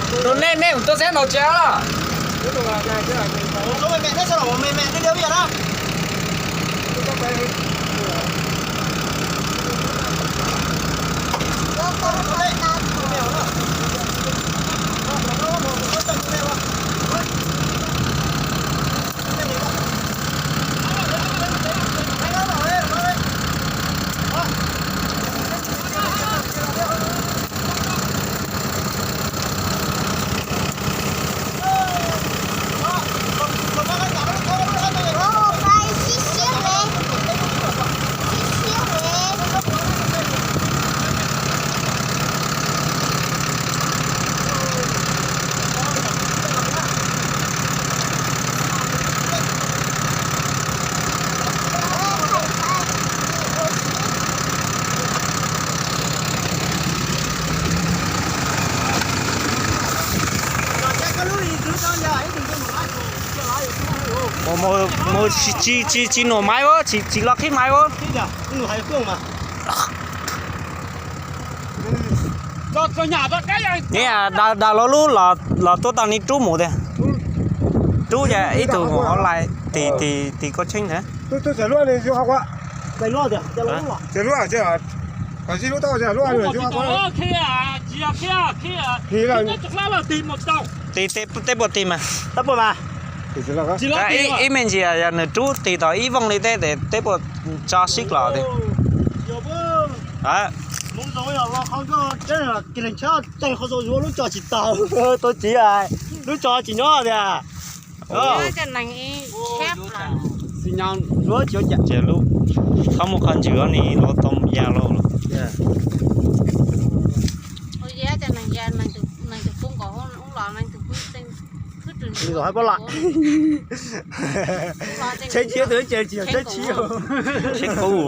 Rau nej, nej mus tuaj txhiab no tsis os. Mus, mus tsis, tsis, tsis num maiv os, tsis los qhib maiv os. Neb daws los lub los tuaj tau neb rub mus tiag. Rub ces ib tug mus hauv lais tis, tis, tis koj tsheej ntawd. Tis tej puas tig mas. Ib me ntsis yog nws rub tig tau ib vooj li tej tes tej puas tso sib los tiag. Ces lub, txhob muaj qhov ntswg ni los tau ya lauj. Tsheb qub.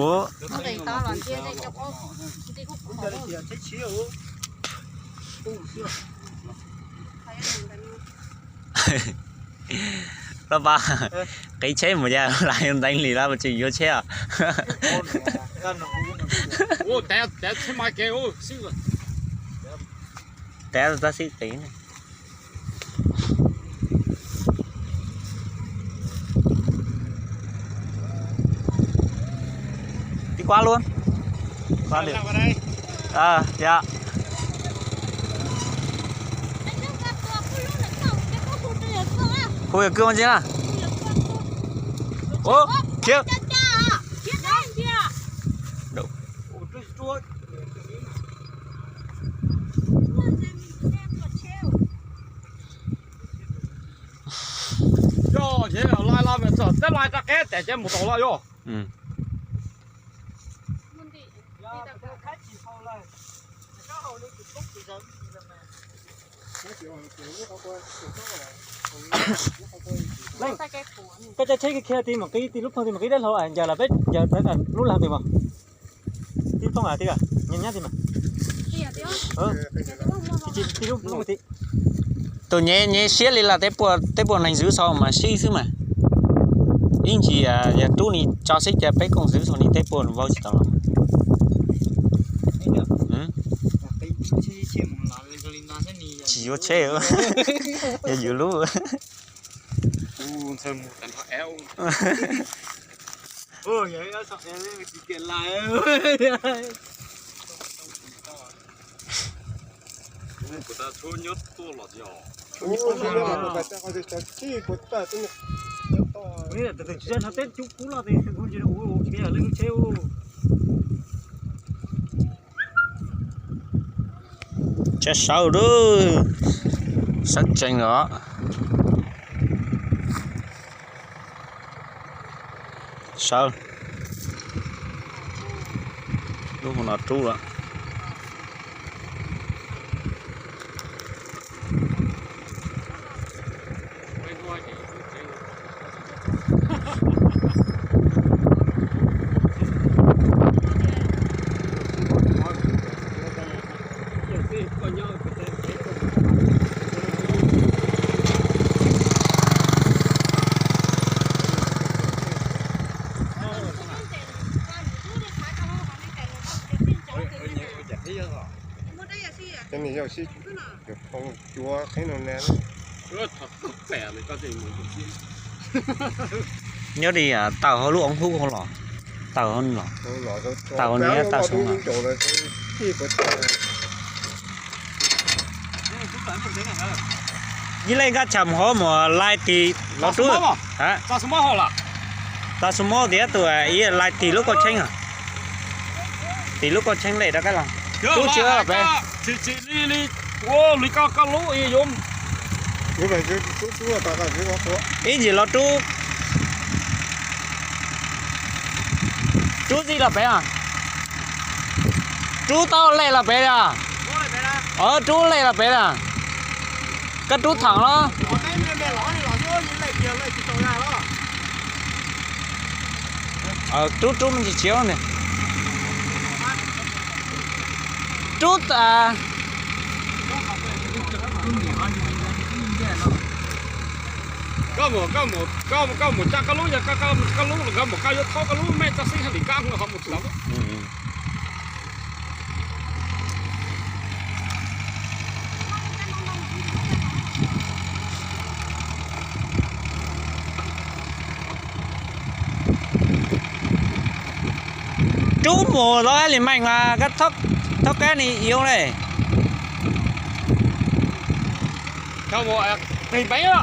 Lauj pab, qiv tsheb mus ya lais nteev li lawm tseem yuav tsheb os. Tab tab xib tiv. Tib kuab lub. Yog. Kuv yuav kwj ua ntej na. Khiav. Yog, ces lais los txog teb lais rau qeb tes ces mus tau lawm yog. Koj tsa tsheb khiav tid mas qi tid lub phooj tid mas qi dab hlau ncaws los peb ncaws lub lag tid mas. Tib phooj a tib nyab nyab tid mas. Tib lub phooj tid. Tus nyem nyem siab li los tej puas neeg ntxwv xaus mas sib xwb mas. Ib ntsis yog rub ni tso sib ces peb koom ntxwv xaus ni tej puas vau tsis tau los. Tsis yuav tsheb, yog yuav lub. Tsav sawv lawm, sawv tsees os. Sawv. Lub no rub lawm. Ces nws yog sib. Nyob li tawm hauv lub oob hub los, tawm hauv los, tawm hauv niab tawm soo los. Yij Lej nkaj tsham hov mus lais tis los rub, txav xu mob tias tus lais tis lub kauj tsheeb, tis lub kauj tsheeb lej rov qab los. Rub tsis los pem. Ib ntsis los rub, rub txij los pem a. Rub tau lej los pem a. Rub lej los pem a. Koj rub thaum los. Rub rub me ntsis tsis ne. Rub tas. Koj mus tsa koj lub, yog koj lub los koj mus, koj yuav thauj koj lub mej tso xib hais li kab ho mus tsis tau. Rub mus los li meej mas koj thauj kab ni yoo le. Qis peev,